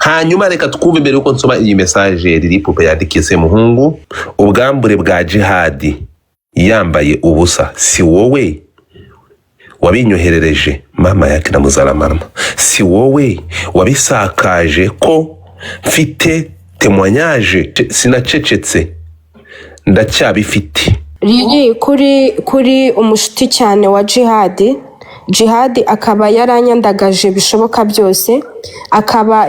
Hanyuma reka twumve, mbere yuko nsoma iyi message Lili Pupe yandikiye Semuhungu. Ubwambure bwa Jihadi yambaye ubusa, si wowe wabinyoherereje? Mama yake na muzaramarama, si wowe wabisakaje ko mfite témoignage? Sinacecetse, ndacyabifite. Riri kuri umushuti cyane wa Jihadi. Jihadi akaba yaranyandagaje bishoboka byose, akaba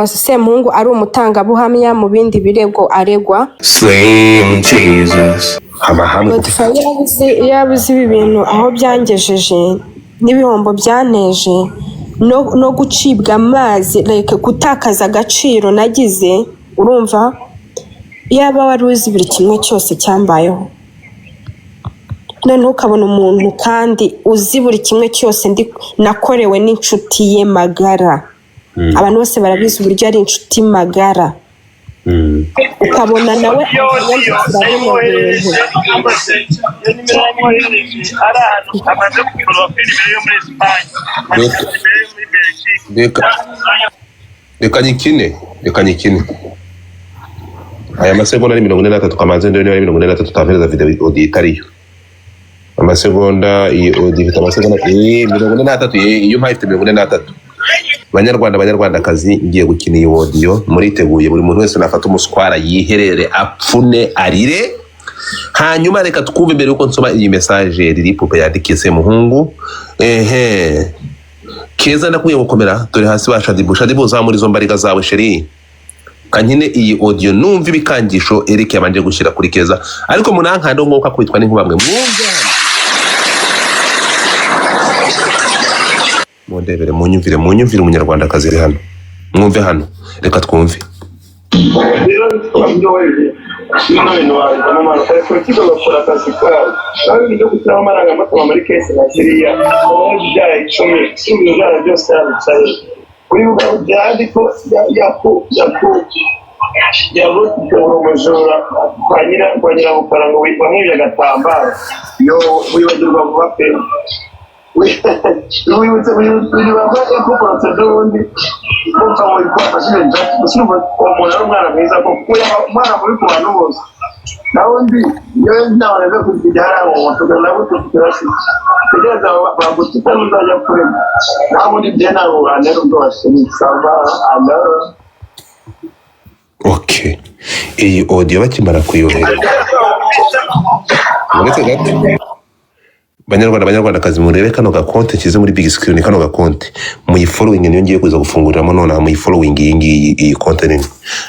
Semuhungu ari umutangabuhamya mu bindi birego aregwa. Slim Jesus. Haba hamwe. Godfather, yabuze ibi bintu aho byangejeje n'ibihombo byanteje no gucibwa amazi, like gutakaza agaciro nagize. Urumva, yaba wari uzi buri kimwe cyose cyambayeho, noneho ukabona umuntu kandi uzi buri kimwe cyose ndi nakorewe n'inshuti ye magara. Abantu bose barabizi uburyo ari inshuti magara, ukabona nawe Iyo yandikira bino bintu. Iyo nimero yamwoherereje ari ahantu amaze kugurwa kuri nimero yo muri Esipanye, nimero yo muri Belgique. Reka nyikine, reka nyikine. Aya masegonda ni 43. Kamanze ndebe niba ari 43, utampereza video audio itariyo. Amasegonda, iyi audio ifite amasegonda 43. Iyo mpaye ifite 43. Banyarwanda, banyarwandakazi, ngiye gukina iyi audio. Muriteguye? Buri muntu wese nafata umuswara, yiherere, apfune, arire. Hanyuma reka twumve, mbere yuko nsoma iyi message Lili Pupe yandikiye Semuhungu. Ehe, Keza, ndakwiye gukomera. Dore hasi ba Shadibu. Shadibu, uzamura izo mbariga zawe, chérie. Kankine iyi audio, numva ibikangisho Eric yabanje gushyira kuri Keza. Ariko munankando nk'uko akubitwa n'inkuba. Mwe mwumve hano, mundebere, munyumvire, munyumvire. Umunyarwandakazi uri hano, mwumve hano, reka twumve. Rero byohereje bino bintu wabivamo amara politiki, bagakora akazi kabo nawe. Ibintu byo gushyiramo amarangamutima muri case nka ziriya, umuntu ibyaha 10, ibintu byaha byose yabicaye uribuka byandi ko yaku yaku yabutse umujura kwa nyiramukara ngo wamwibye agatambaro. Yo, wibagirwa vuba pe. Wibutse wibagirwa yakukorotse ejobundi kumva ngo wafashije Jack gusa. Urumva uwo muntu ari umwana mwiza koko, umwana mubi ku bantu bose. Naho undi iyo ntawe aza kujya hariya ngo tugana tegereza bagutuka n'uzajya kurema. Naho ubundi bye ntabwo bantera ubwoba. Ça va alors? Okay, iyi audio bakimara kuyohereza, uretse gato, banyarwanda, banyarwandakazi, murebe kano gakonte nshyize muri big screen. Kano gakonte muyifollowing, niyo ngiye kuza gufunguriramo nonaha. Muyifollowing iyi ngiyi, iyi konte nini.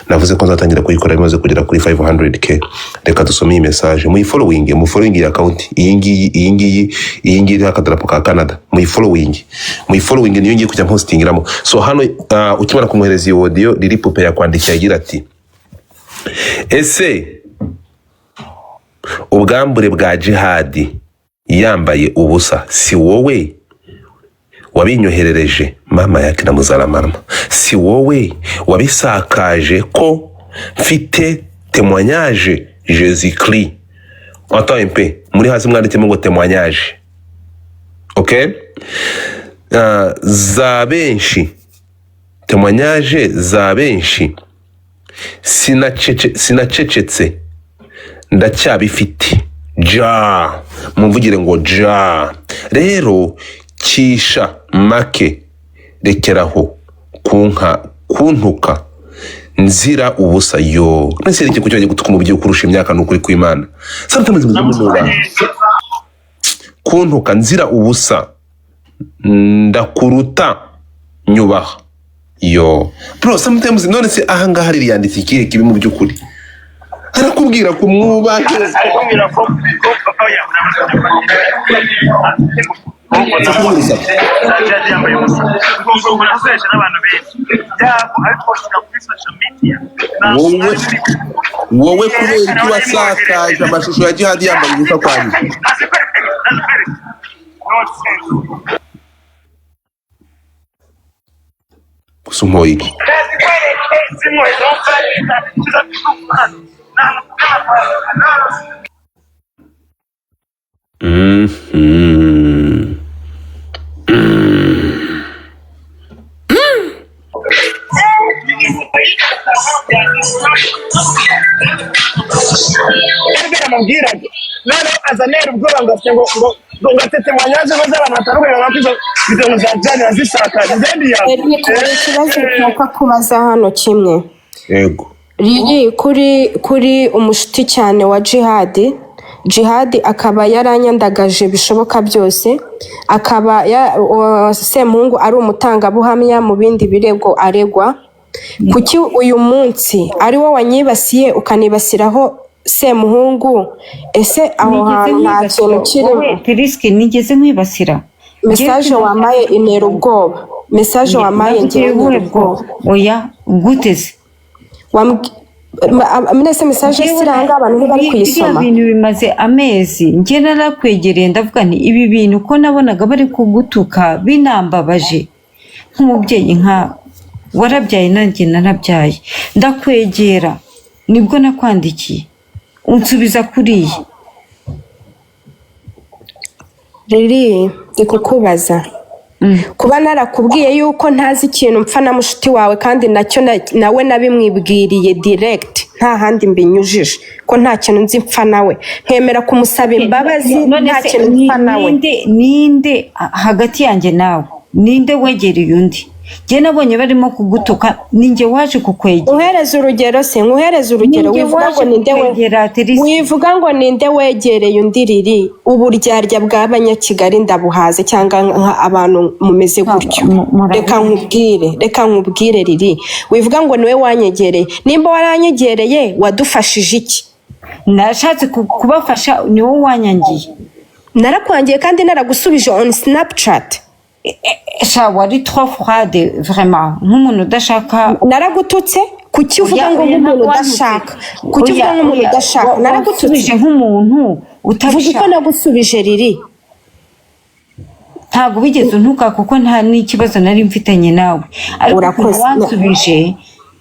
Navuze ko nzatangira kuyikora imaze kugera kuri 500K. Reka dusome iyi message. Muyifollowing, mufollowing iyi account, iyi ngiyi, iyi ngiyi, iyi ngiyi iriho akadarapo ka Canada. Muyifollowing, muyifollowing, niyo ngiye kujya mpostingiramo. So hano ukimara kumwohereza iyi audio, Lili Pupe yakwandikiye agira ati: "Ese ubwambure bwa Jihadi yambaye ubusa, si wowe wabinyoherereje? Mama yake na muzaramarama, si wowe wabisakaje ko mfite témoignage? Jésus Christ." Attends un peu, muri hasi mwanditsemo ngo témoignage. Okay, za benshi, témoignage za benshi. Sinacecetse, ndacyabifite. Ja mumvugire ngo ja. Rero kisha make, rekeraho kunka kuntuka nzira ubusa. Yo, nese iki kucyo gutuka umubyeyi ukurusha imyaka? Ni ukuri kw'Imana, sometimes mujye munubaha. Kuntuka nzira ubusa, ndakuruta, nyubaha. Yo bro, sometimes. None se ahangaha riri yanditse ikihe kibi? Mu by'ukuri arakubwira kumwubahe. Arakubwira ko papa yawe yambaye ubusa, urakoresha n'abantu benshi byabo ariko bashyira kuri social media. Wowe kubera iki wasakaje amashusho ya Jihadi yambaye ubusa kwa nyina? Nazikwereke, nonsense. Gusa umpoye iki? Nazikwereke zimwe. Ibyo namubwiraga noneho azanera ubwoba ngo afite ngo atete mwanyaje ngo z'abantu batandukanye bakwiza video za Jane azisakaje ngende ya. Eric, hari ikibazo nshaka kubaza hano kimwe. Yego. Riri kuri umushuti cyane wa Jihadi, Jihadi akaba yaranyandagaje bishoboka byose, akaba Semuhungu ari umutangabuhamya mu bindi birego aregwa. Kuki uyu munsi ari wo wanyibasiye ukanibasiraho Semuhungu? Ese aho Nigeze hantu nta nkwibasira kintu kirimo? wowe Teriski, nigeze nkwibasira? Message wampaye intera ubwoba, message wampaye Naguteye ngewe ubuhe intera ubwoba. bwoba? Oya, guteze. Mwese message Njyewe siranga abantu ntibari biriya kuyisoma. bintu bimaze amezi, njye narakwegereye ndavuga nti ibi bintu ko nabonaga bari kugutuka binambabaje nk'umubyeyi, nka warabyaye nanjye narabyaye, ndakwegera nibwo nakwandikiye unsubiza kuriya. Riri, ndi kukubaza, kuba narakubwiye yuko ntazi ikintu mpfa na mushuti wawe, kandi nacyo nawe nabimwibwiriye direct, nta handi mbinyujije, ko nta kintu nzi mpfa nawe, nkemera kumusaba imbabazi, None nta se kintu mpfa nawe. Ninde hagati yanjye nawe, ninde wegereye undi? Njye nabonye barimo kugutuka, ninjye waje kukwegera. Nkuhereze urugero se, nkuhereze urugero. Ninjye Wivuga ngo waje ninde we kukwegera, Teresa. Wivuga ngo ninde wegereye undi. Riri, uburyarya bw'abanyakigali ndabuhaze, cyangwa nka abantu mumeze gutyo. Reka nkubwire Riri, wivuga ngo niwe wanyegereye. Nimba waranyegereye, wadufashije iki? Nashatse kubafasha, ni wowe wanyangiye. Narakwangiye kandi naragusubije on Snapchat. Sha, wari trop froide vraiment, nk'umuntu udashaka. Naragututse? Kuki uvuga Oya, ngo oya, nk'umuntu ntabwo udashaka? wantutse. Kuki uvuga Oya, nk'umuntu oya, udashaka? Naragututse? Wansubije nk'umuntu Vuga uko utabishaka. nagusubije, Riri. Ntabwo wigeze untuka kuko nta n'ikibazo nari mfitanye nawe, ariko ukuntu Urakoze. wansubije.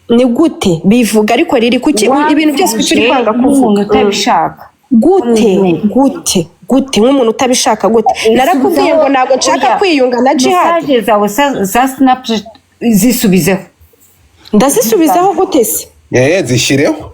Ni gute bivuga ariko, Riri? Kuki ibintu byose kuki uri kwanga Nk'umuntu kuvuga? utabishaka. Gute, gute, gute nk'umuntu utabishaka gute? Narakubwiye ngo ntabwo nshaka Oya, kwiyunga na Jihad. Message zawe za Snapchat zisubizeho. Ndazisubizaho gute se? Zishyireho.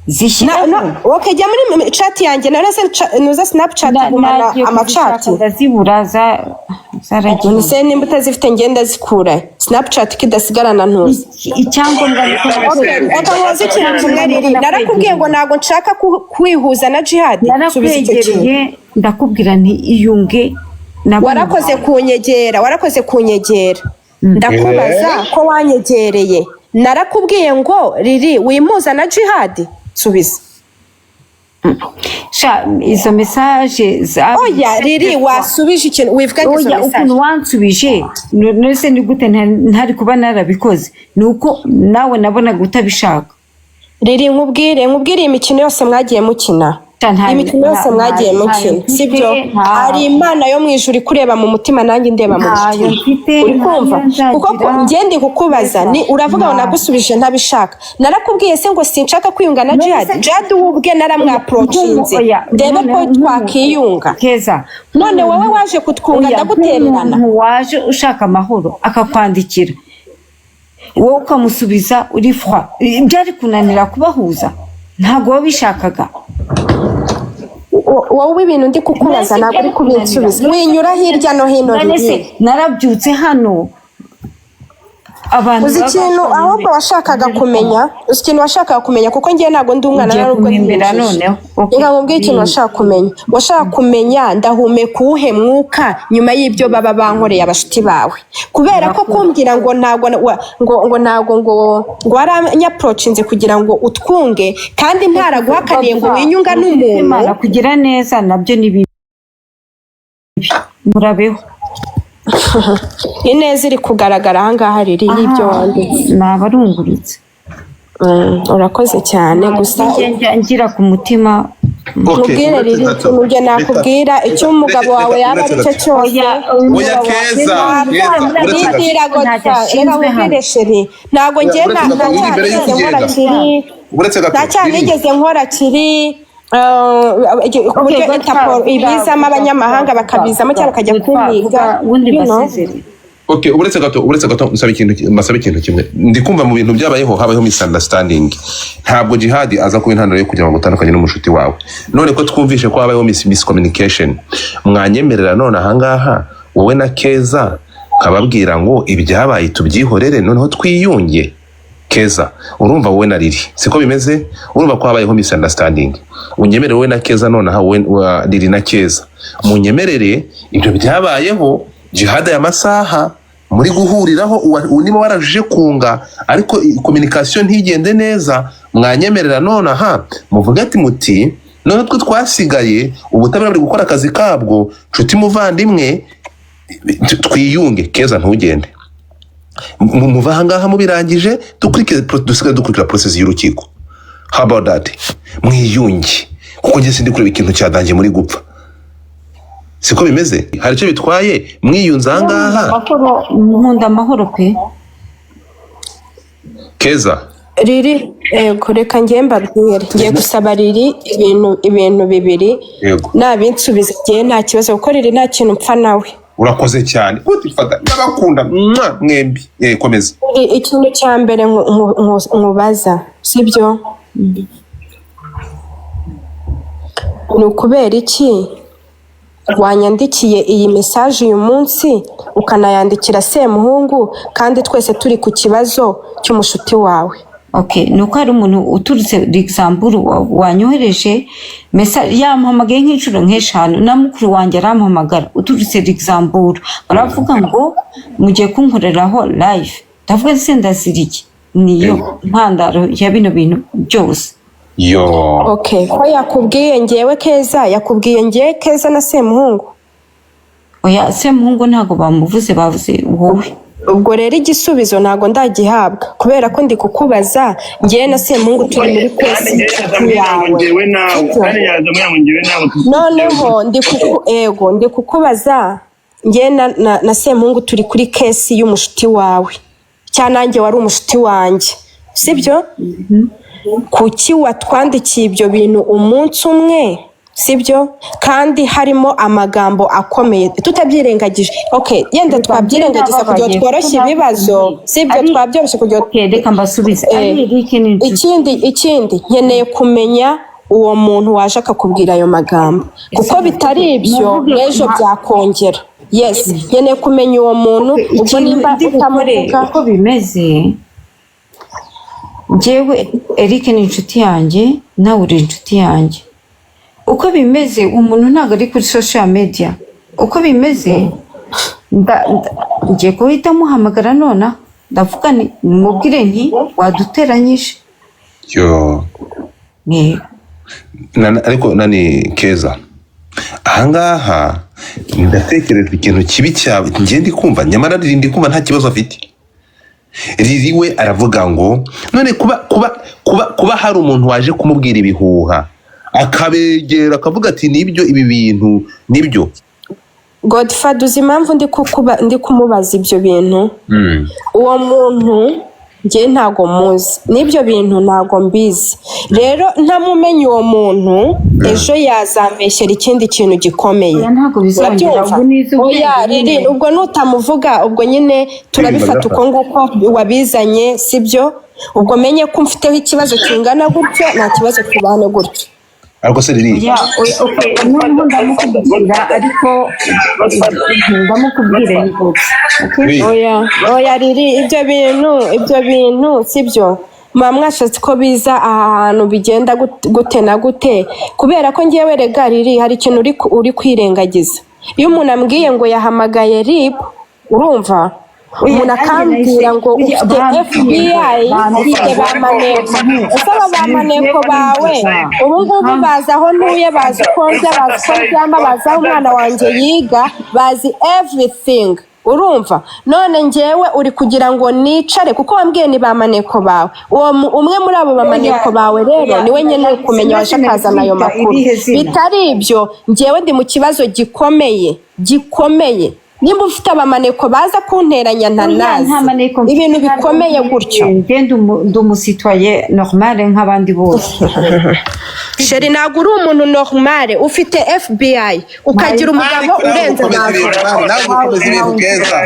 Zishyireho. Okay, jya muri chat yanjye. None se nuza Snapchat gumana Nagiye amacati? kuzishaka ndazibura, zaragiye. None nimba utazifite, ngenda zikura Snapchat ko idasigarana ntuzi? Icyangombwa ni uko Reka nkoze ikintu kimwe, Riri. Narakubwiye ngo ntabwo nshaka kwihuza na Jihad. Subiza icyo kintu. Narakwegereye ndakubwira nti iyunge na bano Warakoze bantu. kunyegera, warakoze kunyegera. Ndakubaza ko wanyegereye, narakubwiye ngo Riri wimuza na Jihad? Subiza. Sha, izo message za Oya Riri, wasubije ikintu, wivuga ngo izo Oya, message. ukuntu wansubije, none se ni gute ntari kuba narabikoze? Ni uko nawe nabonaga utabishaka. Riri, nkubwire, iyi mikino yose mwagiye mukina, imikino yose mwagiye mukina, ntayo sibyo? mfite, Hari Imana yo mu ijuru ikureba mu mutima, nanjye ndeba mu Ntayo mutima. mfite, Uri kumva? ntayo Kuko nzagira. njye ndi kukubaza, ni uravuga ngo Ntayo. nagusubije ntabishaka. Narakubwiye se ngo sinshaka kwiyunga na None Jihad? Jihad we ubwe naramwaprocinze Oya, ndebe ko noneho twakiyunga. Keza. None wowe waje kutwunga, Oya, ndagutererana. nk'umuntu waje ushaka amahoro akakwandikira, wowe ukamusubiza uri froid, byari kunanira kubahuza, ntabwo wabishakaga. Wowe ibintu ndi kukubaza ntabwo uri kubinsubiza, winyura hirya no hino. None se Riri, narabyutse hano abantu uzi baba ikintu bashonje. ahubwo washakaga kumenya? Uzi ikintu washakaga kumenya? Kuko ngewe ntabwo ndi umwana, Ugiye nari ubwo kumpimbira ntibujije. noneho. Okay. Reka nkubwire ikintu washaka kumenya. Washaka kumenya ndahumeka uwuhe mwuka nyuma y'ibyo baba bankoreye abashuti bawe, kubera ko kumbwira ngo ntabwo ngo ntabwo ngo waranyaprocinze kugira ngo utwunge, kandi ntaraguhakaniye ngo winyunga n'umuntu. Imana kugira neza nabyo ni bibi, murabeho. Ineza iri kugaragara ahangaha, riri y'ibyo wanditse. Nabarungurutse. Urakoze cyane gusa. Njye njya ngira ku mutima. Okay, Nkubwire uretse riri, gato. ikintu njye nakubwira, icyo umugabo wawe yaba ari cyo cyose. Oya, Oya, Keza, Keza, uretse gato. Nibwira Ntacyo Godfa, reka ashinzwe nkubwire hano. chéri, ntabwo njye Uretse nta gato, nta uri cyaha imbere nigeze nkora y'ukugenda. kiri Uretse gato, nta cyaha Riri. nigeze nkora kiri ku buryo Godfa, Interpol vuga, ibizamo vuga, abanyamahanga vuga, bakabizamo vuga, cyangwa bakajya vuga, kumpiga. vuga, ubundi You know. mbasezere. Okay, uretse gato mbasaba ikintu kimwe. Ndi kumva mu bintu byabayeho, habayeho misunderstanding. Ntabwo Jihad aza kuba intandaro yo kugira ngo utandukanye n'umushuti wawe. None ko twumvishe ko habayeho miscommunication, mwanyemerera none ahangaha wowe na Keza nkababwira ngo ibyabaye tubyihorere, noneho twiyunge? Keza, urumva wowe na Lili siko bimeze? Urumva ko habayeho misunderstanding. Unyemerere wowe na Keza nonaha, wowe Lili na Keza, munyemerere ibyo byabayeho. Jihad, aya masaha muri guhuriraho, niba warajije kunga ariko communication ntigende neza, mwanyemerera nonaha muvuge ati muti none twe twasigaye, ubutabera buri gukora akazi kabwo, nshuti muvandimwe, twiyunge. Keza, ntugende. Muva ahangaha mubirangije, dukurikire, dusigaye dukurikira process y'urukiko. How about that? Mwiyunge, kuko njye sindi kureba ikintu cyadangiye muri gupfa. Siko bimeze? Hari icyo bitwaye mwiyunze ahangaha? Amahoro, nkunda amahoro pe. Keza. Riri, ego, reka ngiye mbabwire, ngiye gusaba Riri ibintu bibiri. Yego. Nabinsubiza ngiye nta kibazo, kuko Riri nta kintu mpfa nawe. Urakoze cyane. Utifata, ndabakunda. Mwah, mwembi. Komeza. Riri, ikintu cya mbere nkubaza, sibyo, ni ukubera iki wanyandikiye iyi message uyu munsi, ukanayandikira Semuhungu, kandi twese turi ku kibazo cy'umushuti wawe? Okay, ni uko hari umuntu uturutse Luxembourg wanyohereje message, yampamagaye nk'inshuro nk'eshanu, na mukuru wanjye arampamagara uturutse Luxembourg, baravuga ngo mugiye kunkoreraho live. Ndavuga se ndazira iki? Niyo ntandaro ya bino bintu byose. Yo. Okay, ko yakubwiye ngewe Keza, yakubwiye ngewe Keza na Semuhungu? Oya, Semuhungu ntabwo bamuvuze, bavuze wowe. Ubwo rero igisubizo ntabwo ndagihabwa, kubera ko ndi kukubaza ngewe na Semuhungu turi muri Kandi case njyewe yaza ambwira ngo yawe. Njyewe nawe. Sibyo? Kandi yaza ambwira ngo njyewe nawe. Noneho ndi kuku ego, ndi kukubaza ngewe na Semuhungu turi kuri case y'umushuti wawe, cyangwa nanjye wari umushuti wanjye, sibyo? Kuki watwandikiye ibyo bintu umunsi umwe, sibyo, kandi harimo amagambo akomeye? Tutabyirengagije, okay, yenda twabyirengagiza kugira ngo tworoshye ibibazo, sibyo? Twabyoroshye kugira ngo Okay, reka mbasubize. Ari Eric ni inshuti. Ikindi nkeneye kumenya uwo muntu waje akakubwira ayo magambo, kuko bitari ibyo Muvuge n'ejo byakongera. Yes, nkeneye kumenya uwo muntu ubwo Ikintu nimba ndi bukore, utamuvuga. uko bimeze, njyewe Eric ni inshuti yanjye, nawe uri inshuti yanjye. Uko bimeze, umuntu ntabwo ari kuri social media. Uko bimeze, ngiye guhita muhamagara nona, ndavuga nti mubwire nti waduteranyije. Yo. Ariko nani, Keza, ahangaha ndatekereza ikintu kibi cyawe. Njye ndi kumva, nyamara Riri ndi kumva nta kibazo afite. Riri we aravuga ngo none kuba hari umuntu waje kumubwira ibihuha, akabegera akavuga ati nibyo, ibi bintu nibyo. Godfather, uzi impamvu ndi kumubaza ibyo bintu? Uwo muntu njye ntago muzi, n'ibyo bintu ntago mbizi. Rero ntamumenye uwo muntu, ejo yazambeshyera ikindi kintu gikomeye. Oya, ntabwo bizongera. Urabyumva? Ubwo nizi ubwenge Oya nyine. Riri, ubwo nutamuvuga, ubwo nyine turabifata uko nguko wabizanye, sibyo? Ubwo menye ko mfiteho ikibazo kingana gutyo, nta kibazo, tubane gutyo. Ariko se Riri? Oya, oya, okay, noneho ndamukubwira, ariko ndamukubwira inbox, okay? Riri. Oya, oya Riri, ibyo bintu sibyo. Muba mwashatse ko biza aha hantu bigenda gute na gute? Kubera ko ngewe rega Riri, hari ikintu uri kwirengagiza. Iyo umuntu ambwiye ngo yahamagaye RIB, urumva, Oya, umuntu nanjye akambwira nahise ngo ufite FBI, ufite ba maneko, ese aba ba maneko bawe ubu ngubu bazi aho ntuye, bazi uko ndya, bazi uko ndyama, bazi aho umwana wanjye yiga, bazi everything, urumva? None ngewe uri kugira ngo nicare kuko wambwiye ni ba maneko bawe. Uwo umwe muri abo bamaneko bawe rero niwe nkeneye kumenya waje akazana ayo makuru. Irihe zina? Bitari ibyo, ngewe ndi mu kibazo gikomeye gikomeye. Nimba ufite abamaneko baza kunteranya Oya, nta ntanazi maneko mfite, ibintu ntabwo bikomeye gutyo. Njye ndi umusitwaye normal nk'abandi bose. Chérie, ntabwo uri umuntu normal. Ufite FBI, ukagira umugabo Ariko nawe urenze gukomeza ibintu, nawe. man, nawe gukomeza ibintu keza.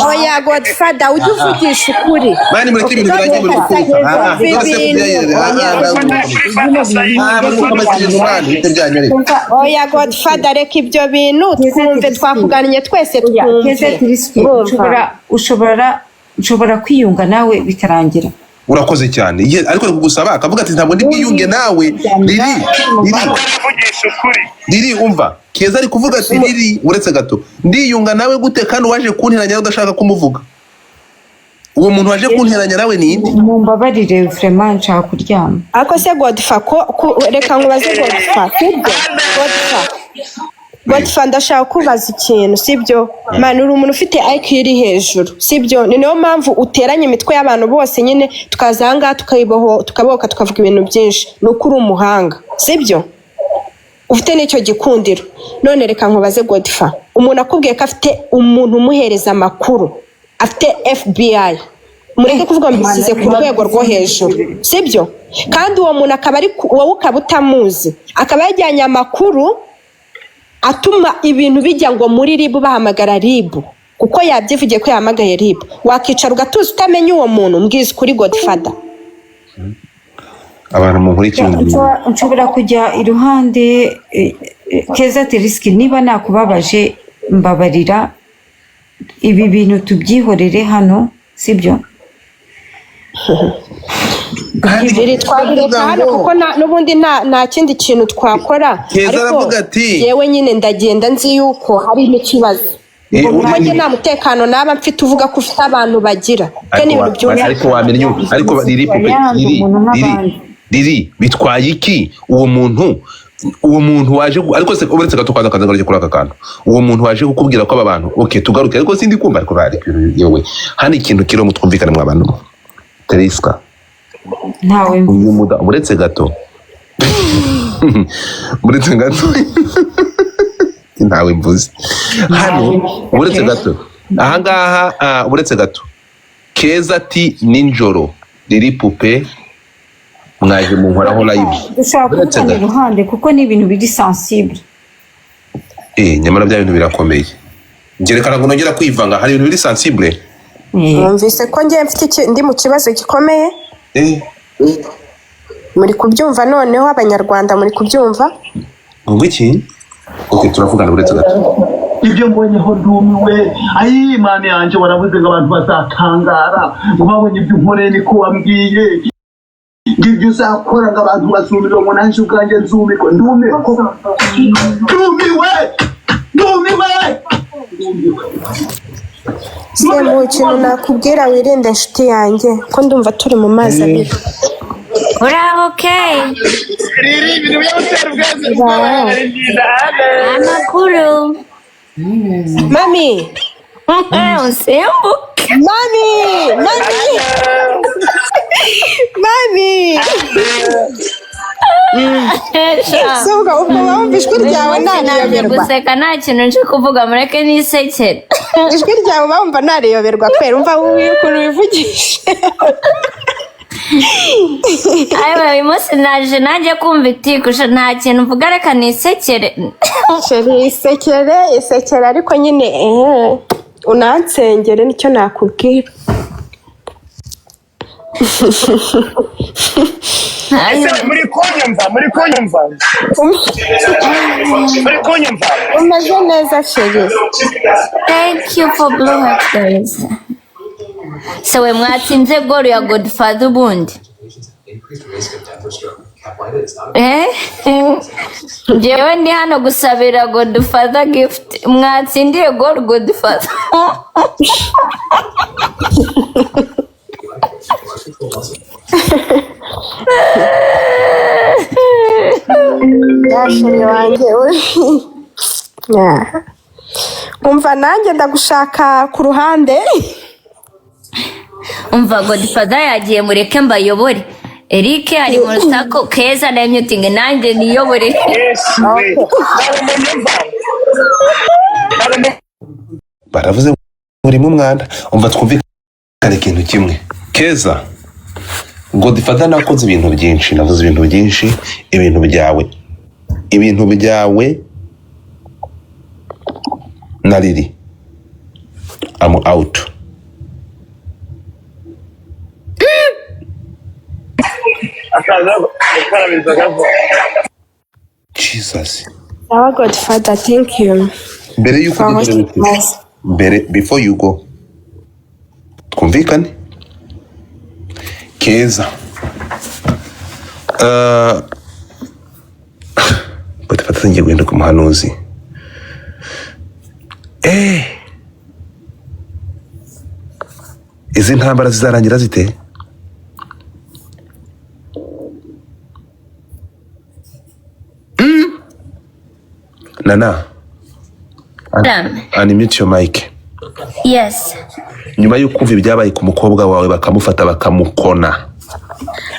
Oya Godfather, ujye uvugisha ukuri. Man, mureke ibintu birangiye, muri guturuka. Umva None se ibintu. FBI, Oya. Muri gukomeza ibintu, man, bite byanyu ariko. Oya Godfather, reka ibyo bintu twumve, twakugannye twese Oya, twumve. Keza Tirisike, Urumva? ushobora kwiyunga nawe bikarangira. Urakoze cyane. Ariko ari kugusaba, akavuga ati ntabwo ndi bwiyunge nawe, Riri, Riri. Kuvugisha ukuri. Riri, umva, Keza ari kuvuga ati Riri, uretse gato, ndiyunga nawe gute kandi waje kunteranya udashaka kumuvuga? Uwo muntu waje kunteranya nawe ni inde? Mumbabarire, vraiment nshaka kuryama. Ariko se Godfa, ko reka nkubaze Godfa, sibyo? Godfa, Godfa, ndashaka kubaza ikintu, sibyo? Man, uri umuntu ufite IQ iri hejuru, sibyo? Ni nayo mpamvu uteranya imitwe y'abantu bose nyine, tukaza aha ngaha tukayiboho, tukabohoka, tukavuga ibintu byinshi. Ni uko uri umuhanga, sibyo? Ufite n'icyo gikundiro. None reka nkubaze Godfa, umuntu akubwiye ko afite umuntu umuhereza amakuru, afite FBI, mureke kuvuga ngo mbisize ku rwego rwo hejuru, sibyo? Kandi uwo muntu akaba ari wowe ukaba utamuzi, akaba yajyanye amakuru atuma ibintu bijya ngo muri RIB, bahamagara RIB, kuko yabyivugiye ko yahamagaye RIB, wakicara ugatuza utamenya uwo muntu? Mbwiza ukuri, Godfather. Abantu munkurikiye. Nshobora kujya iruhande. Keza Terisiki, niba nakubabaje mbabarira, ibi bintu tubyihorere hano, sibyo? Biri twabireka hano kuko n'ubundi nta kindi kintu twakora. Keza Ariko aravuga ati- yewe nyine ndagenda nzi yuko harimo ikibazo, kuko njye nta mutekano naba mfite uvuga ko ufite abantu bagira ibyo ni Ariko ibintu byumvikana. Ariko wamenya, ariko Riri pupe, Yanze Riri, umuntu Riri, nk'abandi. Riri, bitwaye iki uwo muntu waje ariko se uretse gato kwanza kaza kuri aka kantu, uwo muntu waje kukubwira ko aba bantu, okay, tugaruke, ariko sindi kumva, ariko bari yewe hano ikintu kiriho, mutwumvikane mwa bantu mwe. Teriska. Ntawe. Uyu muda, uretse gato, uretse gato, ntawe mvuze hano, uretse gato ahangaha, uretse gato. Keza ati nijoro Riri pupe mwaje munkoraho live. Dushobora Uretse kuvugana gato. iruhande kuko ni ibintu biri sensible. Nyamara bya bintu birakomeye, ngerekana ngo nongera kwivanga, hari ibintu biri sensible. Mwumvise ko ngiye mfite ndi mu kibazo gikomeye. Muri kubyumva noneho, Abanyarwanda, muri kubyumva? Ngo iki? Okay, turavugana, uretse gato. Ibyo mbonyeho ndumiwe. Ayi Mana yanjye, waravuze ngo abantu bazatangara ngo babonye ibyo unkoreye. Niko wambwiye ngo ibyo uzakora, ngo abantu bazumirwa, ngo nanjye ubwanjye nzumirwa. Ndumiwe koko, ndumiwe, ndumiwe, ndumiwe. Semu, ikintu nakubwira, wirinde inshuti yanjye, ko ndumva turi mu mazi abiri. Uraho ke? Riri, ibintu byo gutera ubwenge ari byiza. Amakuru? Mami. Usimbuke. Mami, mami, mami! Se ubwo wumva ijwi ryawe Naje nariyoberwa? guseka, nta kintu nje kuvuga, mureke nisekere. Ijwi ryawe bumva nariyoberwa kwera? Umva wowe ukuntu wivugisha. Ayiwe, uyu munsi naje nanjye kumva itikusha, nta kintu mvuga, reka nisekere. Chérie, isekere, isekere, ariko nyine unansengere, nicyo nakubwira. Ese muri kunyumva? Muri kunyumva? Muri kunyumva? Umeze neza, chérie? Thank you for blue heart, guys. So we mwatsinze goal ya Godfather ubundi, eh? Njyewe ndi hano gusabira Godfather gift. Mwatsindiye goal Godfather. Ya chérie wanjye we. Ya. Umva, nanjye ndagushaka ku ruhande. Umva, Godfather yagiye, mureke mbayobore. Eric ari mu rusaku, Keza na muting, nanjye niyobore. Yes, we. Ntabwo munyumva? Ntabwo. Baravuze ngo urimo umwanda. Umva, twumvikane ikintu kimwe. Keza, Godfather nakoze ibintu byinshi, navuze ibintu byinshi, ibintu byawe, ibintu byawe na Lili, I'm out. Akaza gukaraba inzoga vuba. Jesus. Sawa Godfather, thank you Mbere y'uko for ugera hosting gute us. Mbere, before you go, twumvikane. Keza, Godfather ngiye guhinduka umuhanuzi. Izi ntambara zizarangira zite? Nana, Ram. unmute your mic. Yes. Nyuma yo kumva ibyabaye ku mukobwa wawe, bakamufata bakamukona.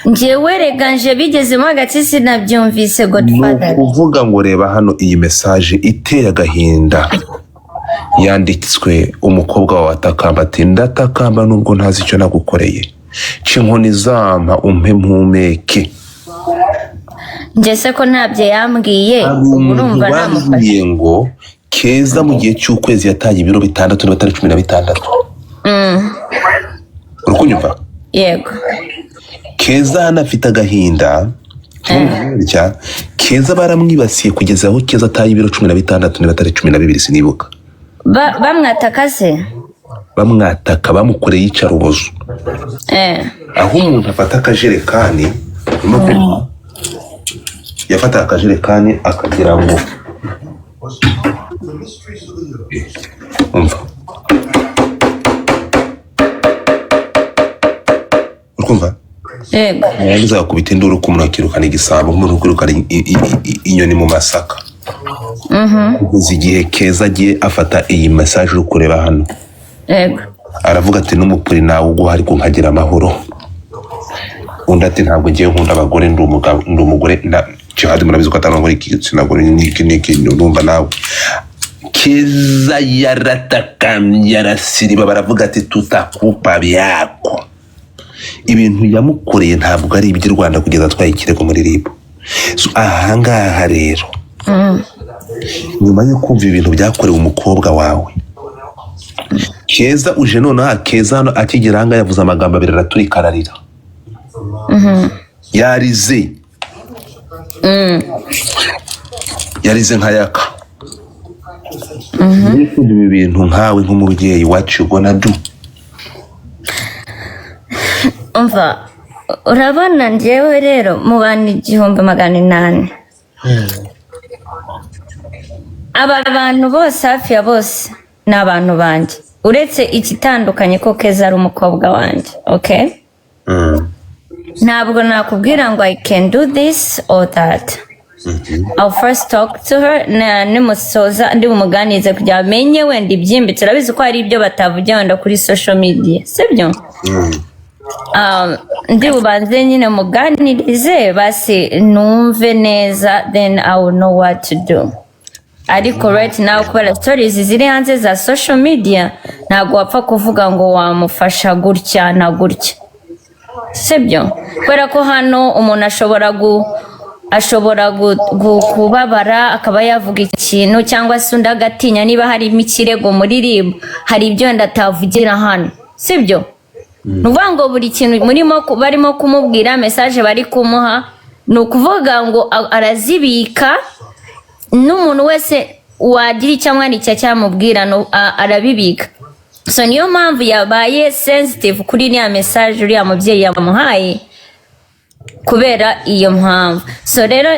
Njyewe rega nje bigezemo hagati sinabyumvise Ni Godfather. ukuvuga ngo reba hano iyi message iteye agahinda yanditswe umukobwa wawe atakamba ati: "Ndatakamba nubwo ntazi icyo nagukoreye, ca inkoni zampa umpe mpumeke." Njye se ko ntabyo yambwiye, Hari ubu umuntu urumva namufasha. bambwiye ngo Keza mu gihe cy'ukwezi yataye ibiro 6 niba atari 16. Uri kunyumva? Yego. Keza hano afite agahinda gutya. Keza baramwibasiye kugeza aho Keza ataye ibiro 16 niba atari 12, sinibuka. Bamwataka se? Bamwataka, bamukoreye iyicarubozo, aho umuntu afata akajerekani, urimo kumva? Yafata akajerekani akagira ngo umva, uri kumva? Yego. Yarangiza agakubita induru ku muntu, akirukana igisambo nk'umuntu uri kwirukana inyoni mu masaka, kugeza igihe Keza agiye afata iyi message uri kureba hano. Aravuga ati: "N'umupuri nawe uguha ariko nkagira amahoro." Undi ati: "Ntabwo ngiye nkunda abagore, ndi umugabo, ndi umugore na Jihad, murabizi ko atarangwa igitsina gore n'iki n'iki." Urumva nawe, Keza yaratakambye, arasiriba, baravuga ati: "Tutakupa byako." Ibintu yamukoreye ntabwo ari iby'i Rwanda kugeza atwaye ikirego muri RIB. So, ahangaha rero, nyuma yo kumva ibintu byakorewe umukobwa wawe Keza, uje nonaha. Keza hano akigera ahangaha yavuze amagambo abiri, araturika, ararira, yarize, yarize nka Yaka. Nyuma kumva ibi bintu, nkawe nk'umubyeyi, what you gonna do? Umva, urabona njyewe rero mu bantu 1800, aba bantu bose, hafi ya bose ni abantu banjye, uretse igitandukanye ko Keza ari umukobwa wanjye, okay? Ntabwo nakubwira ngo I can do this or that. I'll first talk to her, na nimusoza ndi bumuganirize kugira ngo amenye wenda ibyimbitse. Urabizi ko hari ibyo batavugira wenda kuri social media, sibyo? Ndi bubanze nyine muganirize basi numve neza, then I will know what to do. Ariko right now, kubera stories ziri hanze za social media, ntabwo wapfa kuvuga ngo wamufasha gutya na gutya, sibyo? Kubera ko hano umuntu ashobora kubabara akaba yavuga ikintu, cyangwa se undi agatinya niba harimo ikirego muri RIB, hari ibyo wenda atavugira hano, sibyo? Ni ukuvuga ngo buri kintu murimo barimo kumubwira, message bari kumuha, ni ukuvuga ngo arazibika, n'umuntu wese wagira icyo amwandikira cyamubwira arabibika. So niyo mpamvu yabaye sensitive kuri iriya message uriya mubyeyi yamuhaye, kubera iyo mpamvu. So rero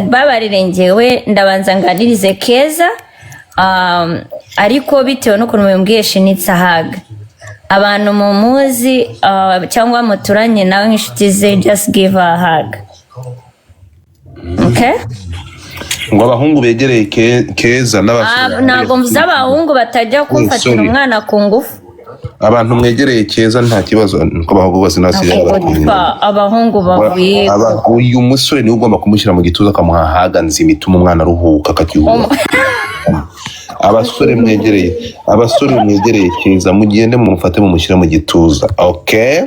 mbabarire, njyewe ndabanza nganirize Keza, ariko bitewe n'ukuntu mubimbwiye, she needs a hug. Abantu mumuzi cyangwa muturanye nawe nk'inshuti ze, just give her a hug, okay? Ngo abahungu begereye Keza n'abasore. Ah, ntabwo mvuze abahungu batajya kumfatira Sorry. umwana ku ngufu. Abantu mwegereye Keza, nta kibazo niko abahungu bose nasigaye baratinya. Abahungu bavuye Uyu musore niwe ugomba kumushyira mu gituza, akamuha haga nzima ituma umwana aruhuka, akakihuha. Abasore mwegereye Keza, mugende mumufate, mumushyire mu gituza, okay?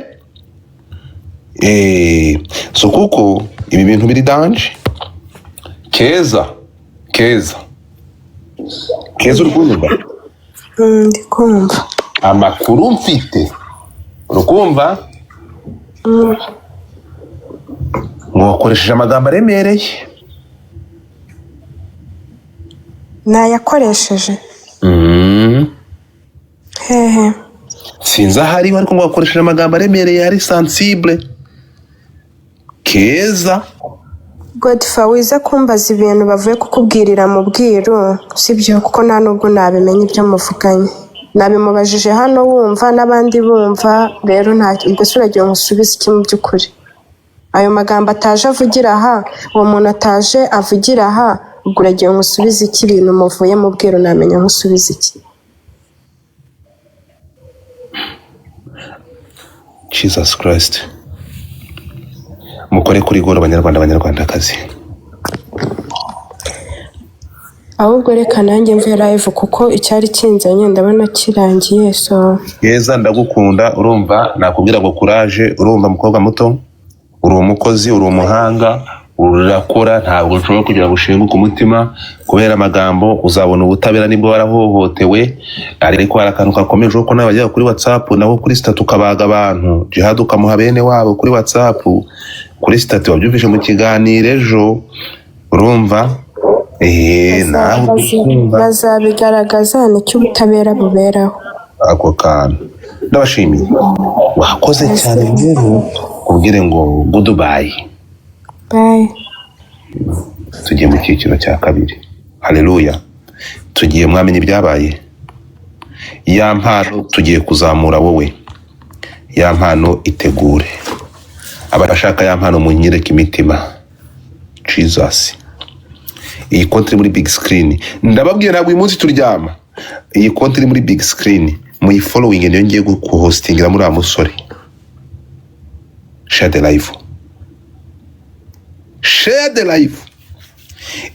So kuko ibi bintu biri danger. Keza, Keza, Keza, uri kunyumva? Ndi kumva. Amakuru mfite, urukumva ngo wakoresheje amagambo aremereye. Nayakoresheje? Hehe? Sinzi aho ariho, ariko ngo wakoresheje amagambo aremereye, ari sensible, Keza. Godfa, wize kumbaza ibintu bavuye kukubwirira mu bwiru, sibyo? Kuko nta nubwo nabimenya ibyo muvuganye. Nabimubajije hano wumva n'abandi bumva. Rero nta ubwo se uragira ngo usubize iki mu by'ukuri? Ayo magambo ataje avugira aha, uwo muntu ataje avugira aha, ubwo uragira ngo usubize iki? Ibintu muvuye mu bwiru namenya nkusubize iki? Jesus Christ! Mukore kuri goro, abanyarwanda, abanyarwandakazi. Ahubwo reka nanjye mve live, kuko icyari kinzanye ndabona kirangiye, so. Keza, ndagukunda, urumva? Nakubwira ngo courage, urumva, mukobwa muto, uri umukozi, uri umuhanga, urakora. Ntabwo nshobora kugira ngo ushinguke umutima kubera amagambo. Uzabona ubutabera nibwo warahohotewe, ariko hari akantu kakomeje ko nawe wajyaga kuri WhatsApp, naho kuri status ukabaga abantu, Jihad ukamuha bene wabo kuri WhatsApp, kuri status, wabyumvise mu kiganiro ejo, urumva? Nawe ukumva. Bazabigaragaza, nicyo ubutabera buberaho. Ako kantu ndabashimiye, wakoze cyane. Rero ubwire ngo goodbye. Bye. Tugiye mu cyiciro cya kabiri, haleluya! Tugiye, mwamenye ibyabaye, ya mpano tugiye kuzamura. Wowe, ya mpano itegure. Abashaka ya mpano munyereke imitima. Jesus, iyi konti iri muri big screen, ndababwiye, ntabwo uyu munsi turyama. Iyi konti iri muri big screen muyifollowing, niyo ngiye kuhostingira muri uriya musore. Share the live, share the live.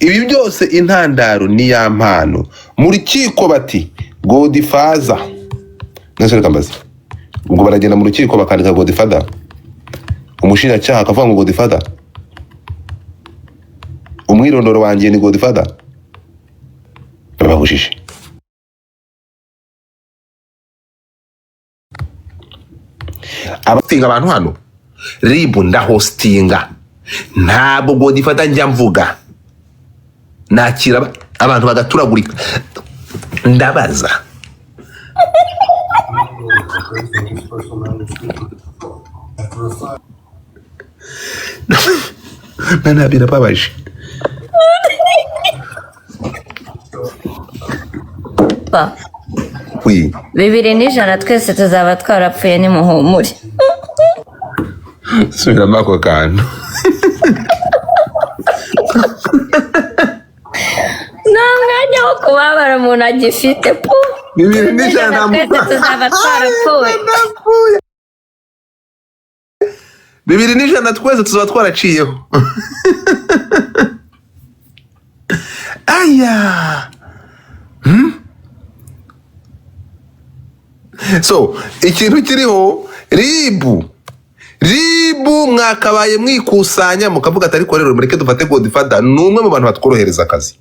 Ibi byose intandaro ni ya mpano. Mu rukiko bati Godfather. Nese reka mbaze, ubwo baragenda mu rukiko bakandika Godfather, umushinjacyaha akavuga ngo Godfather, umwirondoro wanjye ni Godfather, bababujije. Abatinga abantu hano ribu, ndahostinga, ntabwo Godfather njya mvuga, nakira abantu bagaturagurika, ndabaza. Mana, birababaje. Pa. Oui. 2100 twese tuzaba twarapfuye, nimuhumure. Subiramo ako kantu. Nta mwanya wo kubabara umuntu agifite pu. 2100. Twese tuzaba twarapfuye. 2100 twese tuzaba twaraciyeho. Aya, so ikintu kiriho, ribu mwakabaye mwikusanya mukavuga ati ariko rero mureke dufate Godfather, ni umwe mu bantu batworohereza akazi.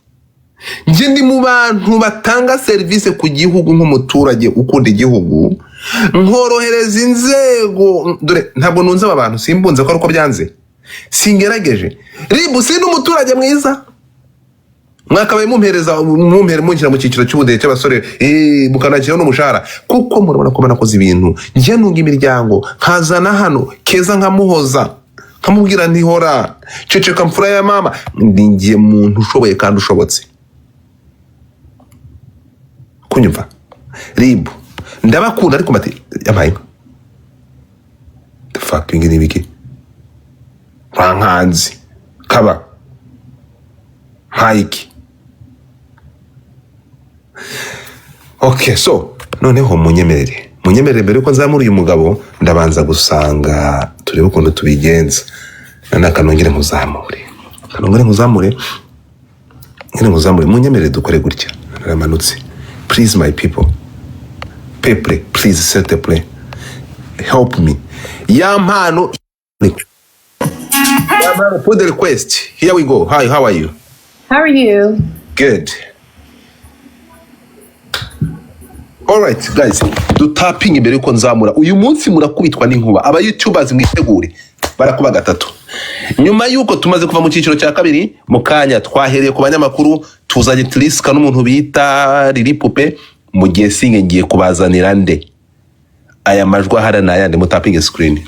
Njye ndi mu bantu batanga serivisi ku gihugu nk'umuturage ukunda igihugu, nkorohereza inzego. Dore ntabwo nunze aba bantu, simbunze ko ari uko byanze, singerageje ribu, si n'umuturage mwiza. Mwakabaye mumpereza, mumpere, munshyira mu cyiciro cy'ubudehe cy'abasore, mukanashyiraho n'umushahara, kuko murabona ko banakoze ibintu. Njye nunga imiryango, nkazana hano Keza, nkamuhoza, nkamubwira ntihora ceceka mfura ya mama. Ni njye muntu ushoboye kandi ushobotse kunyumva. Ribu ndabakunda, ariko mbati yampaye inka, the fucking ni ibiki nkankanzi kaba nkayiki. Okay, so noneho munyemerere Munyemerere, mbere yuko nzamura uyu mugabo, ndabanza gusanga turebe ukuntu tubigenza. None akanongere nkuzamure, kanongere nkuzamure, ngere nkuzamure. Munyemerere dukore gutya. Naramanutse. Please, my people, people, please, s'il te plaît, help me. Ya Mpano, Ya Mpano, put the request. Here we go. Hi, how are you? How are you? Good. Alright guys, dutapinge imbere yuko nzamura. Uyu munsi murakubitwa n'inkuba. Aba YouTubers mwitegure. Barakuba gatatu. Nyuma yuko tumaze kuva mu cyiciro cya kabiri, mu kanya twahereye ku banyamakuru, tuzanye Triska n'umuntu bita Lili Pupe, mu gihe singe ngiye kubazanira nde. Aya majwi ahari ni ayandi? Mutapinge screen.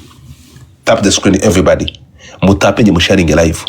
Tap the screen, everybody. Mutapinge, musharinge live.